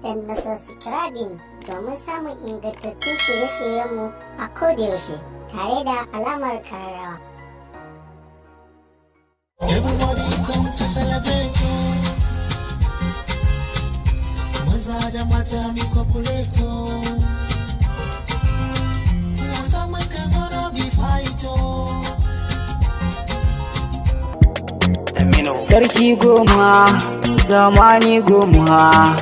Danna subscribing domin samun ingantattun shirye-shiryenmu a kodayaushe tare da alamar kararrawa. Everybody come to celebrate, oh. Maza da mata mi cooperate, oh. Wasa muka zo, no be fight, oh. Sarki goma, zamani goma,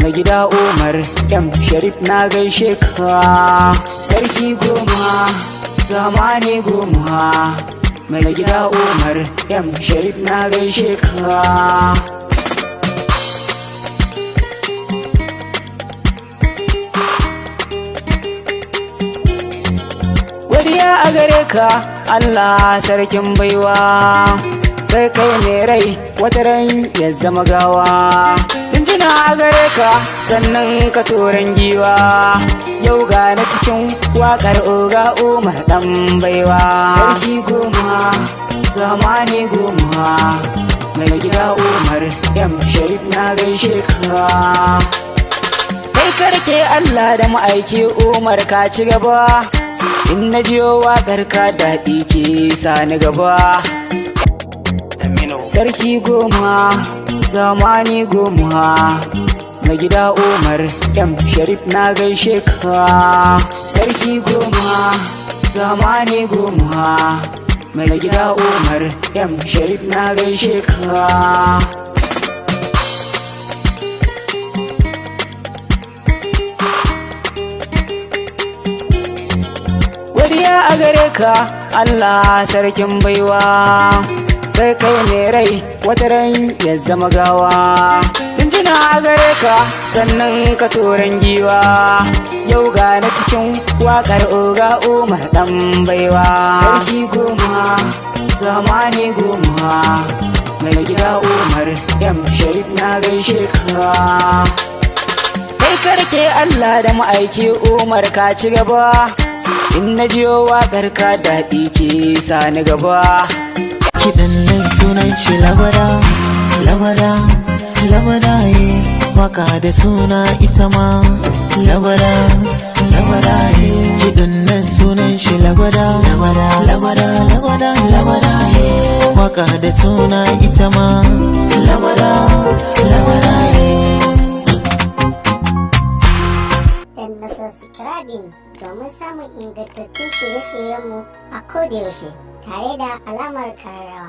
mai gida Umar M Sharif, na gaishe ka. Sarki goma, zamani goma, mai gida Umar M Sharif, na gaishe ka. Godiya a gare ka Allah, sarkin baiwa, kai kai ne rai wataran ya zama gawa. Jinjina a gare ka, sannan ka turan giwa. Yau ga na cikin waƙar Oga Umar ɗan baiwa. Sarki goma, zamani goma, mai gida Umar M Sharif, na gaishe ka. Kai karke Allah da ma'aiki, Umar, ka ci gaba. In na jiyo waƙar ka, daɗi ke sa ni gaba. Sarki goma, zamani goma, mai gida Umar M Sharif, na gaishe ka. Sarki goma, zamani goma, mai gida Umar M Sharif, na gaishe ka. Godiya a gare ka Allah, sarkin baiwa, kai kai ne rai wataran ya zama gawa. Jinjina a gare ka, sannan ka turan giwa. Yau ga na cikin waƙar Oga Umar ɗan baiwa. Sarki goma, zamani goma, mai gida Umar M Sharif, na gaishe ka. Kai karke Allah da ma'aiki, Umar, ka ci gaba. In na jiyo waƙar ka, daɗi ke sa ni gaba. Kiɗan nan sunan shi lagwada, lagwada, lagwada ye. Waka da suna ita ma lagwada, lagwada ye. Kiɗan nan sunan shi lagwada, lagwada, lagwada, lagwada, lagwada ye. Waka da suna ita ma lagwada, lagwada ye. Danna subscribing domin samun ingantattun shirye-shiryenmu a kodayaushe tare da alamar kararrawa.